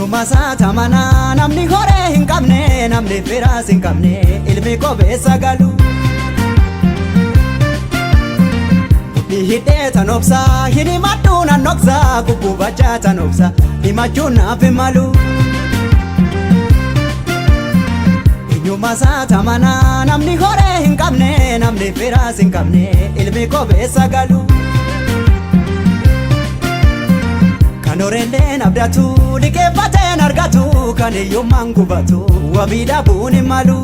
Eenyummaa isaa tamanaa namni horee hin qabne, namni firaas hin qabne, ilmi kopheessa galu. Dubbii hidhee tan obsaa hin himadhu nan dhoksaa, guggubachaa tan obsaa himachuun naaf hin malu. Eenyummaa isaa tamanaa namni horee hin qabne, namni firaas hin qabne, ilmi kopheessa galu. Kan horelleen abdatu liqeeffateen argatu, kan hiyyummaan gubatu wabii dhabuun hin malu.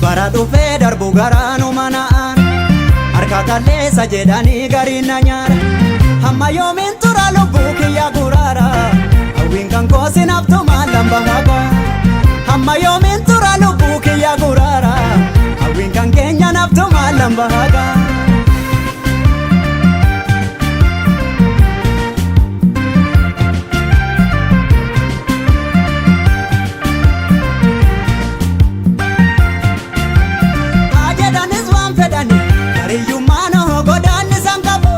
Bara dhufee darbu garaanuma na'aan, harka kalleessa jedhanii gariin na nyaara. Hamma yoomiin tura lubbuu kiyya guraara? Hawwiin kan koosin haftu maallan bahaqa. Hamma yoomiin tura lubbuu kiyya guraara? Hawwiin kan keenya naftu maallan bahaqa. Haa jedhanis waan fedhani, hariyyummaan godaanni isaan qabu.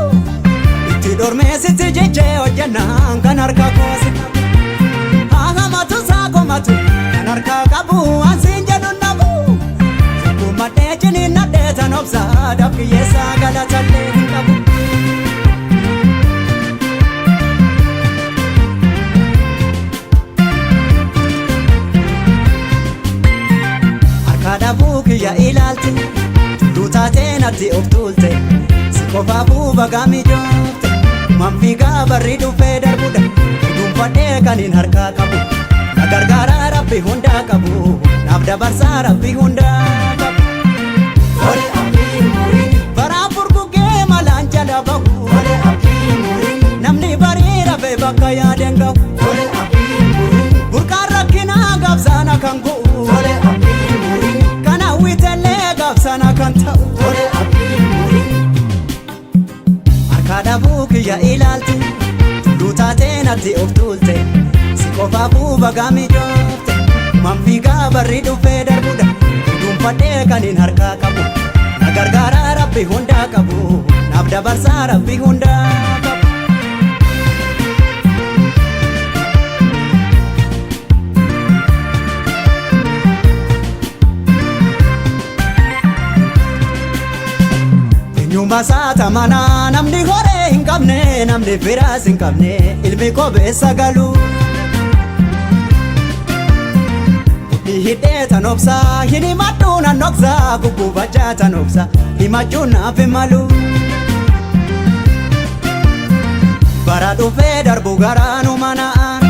Itti dhormeesitti jechee hojjannaan kan harka koosi qabu. Haa hamatu saa komatu kan harka qabu waan siin jedhu nabu. Sukkumadhee ciniinnadhee tan obsaa dafkiyyeessaa galatallee hin qabu. Harka dhabuu kiyya ilaalte, tulluu taatee natti of tuulte, si qofaafuu bagaa mijoofte. Manfiigaa barri dhufee darbudha, duduunfadhee kan hin harkaa qabu. Na gargaaraa Rabbi hundaa qabu, naaf dabarsaa Rabbi hundaa qabu. Tole abdii muriin. Baraan furguggee malaan jala bahu, Tole abdii muriin. Namni barii rafee bakka yaadeen gahu. Tole abdii muriin. Burqaan rakkinaa gaafsana kan gu'u, Tole abdii muriin. kan hawwitellee gaafsana kan ta'u. Tole abdii muriin. Harka dhabuu kiyya ilaalte, tulluu taatee natti of tuulte, si qofaafuu bagaa mijoofte. Manfiigaa barri dhufee darbudha, duduunfadhee kan hin harkaa qabu. Na gargaaraa Rabbi hundaa qabu, naaf dabarsaa Rabbi hundaa qabu. Eenyummaa isaa tamanaa namni horee hin qabne, namni firaas hin qabne, ilmi kopheessa galu. Dubbii hidhee tan obsaa hin himadhu nan dhoksaa, guggubachaa tan obsaa himachuun naaf hin malu. Bara dhufee darbu garaanuma na'aan,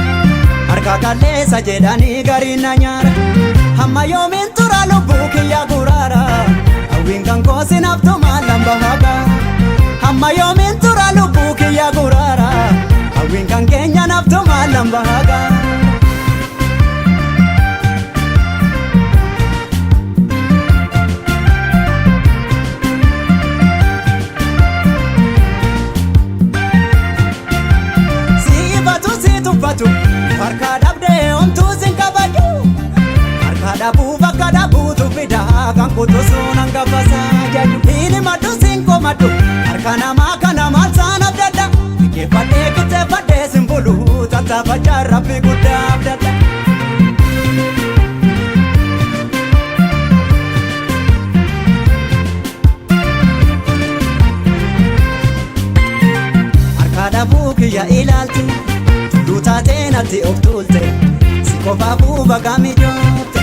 harka kalleessa jedhanii gariin na nyaara. Hamma yoomiin tura lubbuu kiyya guraara? Hawwiin kan koosin haftu maallan bahaqa. Hamma yoomiin tura lubbuu kiyya guraara? Hawwiin kan keenya naftu maallan bahaqa. Siifatu si tuffatu, harka dhabdee homtuu sin kabaju. Harka dhabuu bakka dhabuutu fida, kan kutusuun hangafasaa jedhu. Hin himadhu sin komadhu, harka namaa kana maal saan abdadha. Liqeeffadhee qixxeeffadhee sin bulu, tattaafachaa Rabbi guddaa abdadha. Harka dhabuu kiyya ilaalte, tulluu taatee natti of tuulte, si qofaafuu bagaa mijoofte.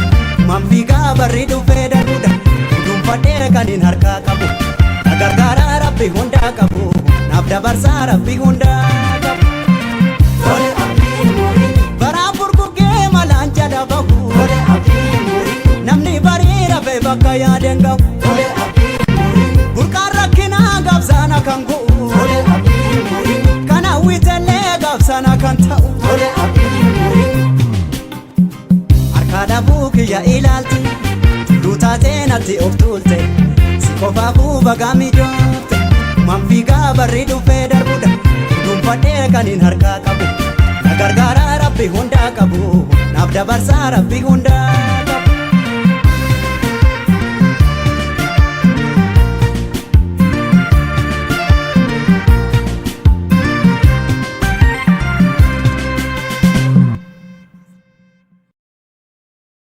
Manfiigaa barri dhufee darbudha, duduunfadhee kan hin harkaa qabu. Na gargaaraa Rabbi hundaa qabu, naaf dabarsaa Rabbi hundaa qabu. Tole abdii muriin. Baraan furguggee malaan jala bahu, Tole abdii muriin. Namni barii rafee bakka yaadeen gahu. Tole abdii muriin. Burqaan rakkinaa gaafsana kan gu'u, Tole abdii muriin. Kan hawwitellee gaafsana kan ta'u. Tole abdii muriin. Harka dhabuu kiyya ilaalte, tulluu taatee natti of tuulte, si qofaafuu bagaa mijoofte. Manfiigaa barri dhufee darbudha, duduunfadhee kan hin harkaa qabu. Na gargaaraa Rabbi hundaa qabu, naaf dabarsaa Rabbi hundaa qabu.